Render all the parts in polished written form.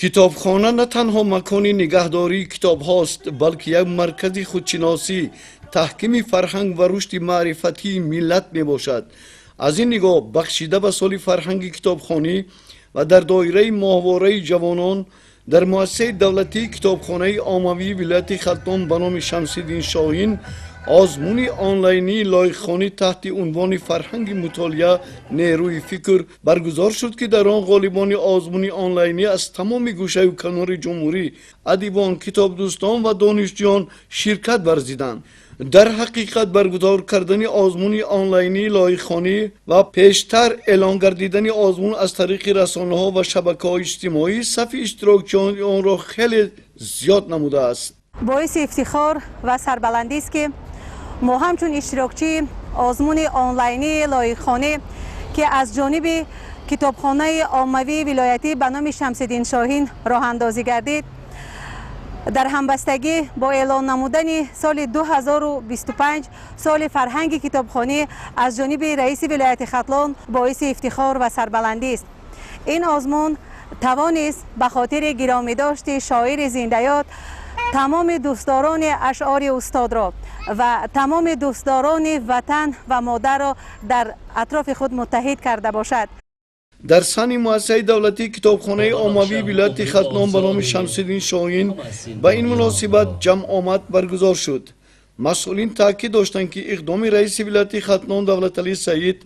Китобхона на танҳо макони нигаҳдории китобҳост, балки як маркази худшиносӣ, таҳкими фарҳанг ва рушди маърифатии миллат мебошад. Аз ин нигоҳ, бахшида ба соли фарҳанги китобхонӣ ва дар доираи моҳвораи ҷавонон дар муассисаи давлатии китобхонаи оммавии вилояти Хатлон ба номи Шамсиддин Шоҳин озмуни онлайнии лоиқхонӣ таҳти унвони «Фарҳанги мутолиа, нерӯи фикр» баргузор шуд, ки дар он ғолибони озмуни онлайнӣ аз тамоми гӯшаю канори ҷумҳурӣ, адибон, китобдӯстон ва донишҷӯён ширкат варзиданд. Дар ҳақиқат, баргузор кардани озмуни онлайнии лоиқхонӣ ва пештар эълон гардидани озмун аз тариқи расонаҳо ва шабакаҳои иҷтимоӣ сафи иштирокчиёни онро хеле зиёд намудааст. Боиси ифтихор ва сарбаландист, ки мо ҳамчун иштирокчии озмуни онлайнии лоиқхонӣ, ки аз ҷониби китобхонаи оммавии вилоятӣ ба номи Шамсиддин Шоҳин роҳандозӣ гардид, дар ҳамбастагӣ бо эълон намудани соли 2025 соли фарҳанги китобхонӣ аз ҷониби раиси вилояти Хатлон, боиси ифтихор ва сарбаландист. Ин озмун тавонист ба хотири гиромидошти шоири зиндаёд тамоми дӯстдорони ашъори устодро ва тамоми дӯстдорони ватан ва модарро дар атрофи худ муттаҳид карда бошад. Дар саҳни муассисаи давлатии китобхонаи оммавии вилояти Хатлон ба номи Шамсиддин Шоҳин ба ин муносибат ҷамъомад баргузор шуд. Масъулин таъкид доштанд, ки иқдоми раиси вилояти Хатлон Давлаталӣ Саид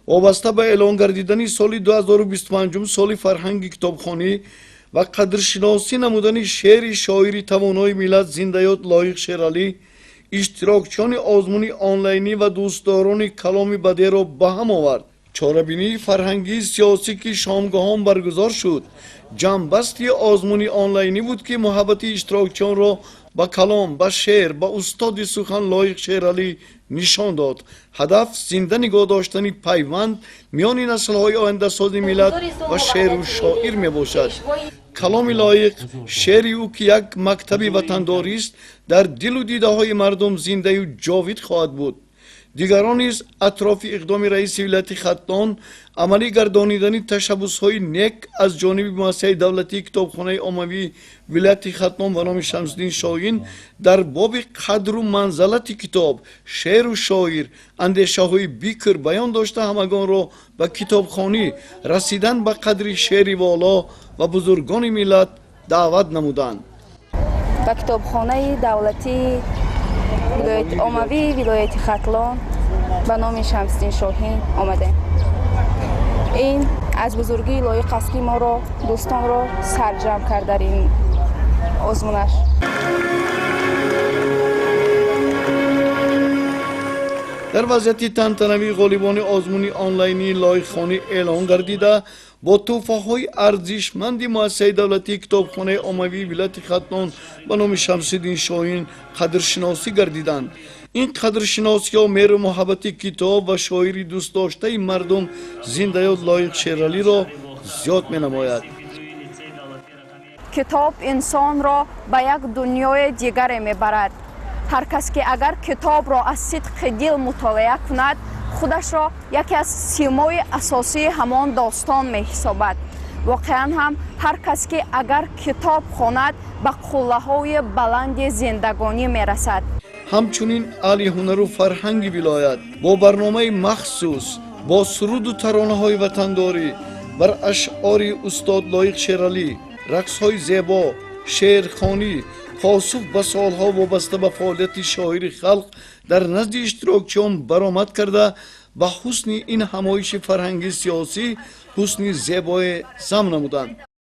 вобаста ба эълон гардидани соли 2025 соли фарҳанги китобхонӣ ва қадршиносӣ намудани шеъри шоири тавонои миллат, зиндаёд Лоиқ Шералӣ, иштирокчиёни озмуни онлайнӣ ва дӯстдорони каломи бадеъро ба ҳам овард. Чорабинии фарҳангии сиёсӣ, ки шомгоҳон баргузор шуд, ҷамъбасти озмуни онлайнӣ буд, ки муҳаббати иштирокчиёнро ба калом, ба шеър, ба устоди сухан Лоиқ Шералӣ нишон дод. Ҳадаф зинда нигоҳ доштани пайванд миёни наслҳои ояндасози миллат ва шеъру шоир мебошад. Каломи Лоиқ, шеъри ӯ, ки як мактаби ватандорист, дар дилу дидаҳои мардум зиндаю ҷовид хоҳад буд. Дигарон низ атрофи иқдоми раиси вилояти Хатлон, амалӣ гардонидани ташаббусҳои нек аз ҷониби муассисаи давлатии китобхонаи оммавии вилояти Хатлон ба номи Шамсиддин Шоҳин дар боби қадру манзалати китоб, шеъру шоир андешаҳои бикр баён дошта, ҳамагонро ба китобхонӣ, расидан ба қадри шеъри воло ва бузургони миллат даъват намуданд. Ба китобхонаи давлатии оммавии вилояти Хатлон ба номи Шамсиддин Шоҳин омадем. Ин аз бузургии Лоиқ аст, ки моро, дӯстонро сарҷамъ кард дар ин озмунаш. Дар вазъияти тантанавӣ ғолибони озмуни онлайнии лоиқхонӣ эълон гардида, бо тӯҳфаҳои арзишманди муассисаи давлатии китобхонаи оммавии вилояти Хатлон ба номи Шамсиддин Шоҳин қадршиносӣ гардиданд. Ин қадршиносиҳо меҳру муҳаббати китоб ва шоири дӯстдоштаи мардум, зиндаёд Лоиқ Шералиро зиёд менамояд. Китоб инсонро ба як дунёи дигаре мебарад. Ҳар кас ки агар китобро аз сидқи дил мутолиа кунад, худашро яке аз симои асосии ҳамон достон меҳисобад. Воқеан ҳам, ҳар кас ки агар китоб хонад, ба қуллаҳои баланди зиндагонӣ мерасад. Ҳамчунин аҳли ҳунару фарҳанги вилоят бо барномаи махсус, бо суруду таронаҳои ватандорӣ бар ашъори устод Лоиқ Шералӣ, рақсҳои зебо, шеърхонӣ, посух ба суолҳо вобаста ба фаъолияти шоири халқ дар назди иштирокчиён баромад карда, ба ҳусни ин ҳамоиши фарҳангии сиёсӣ ҳусни зебое зам намуданд.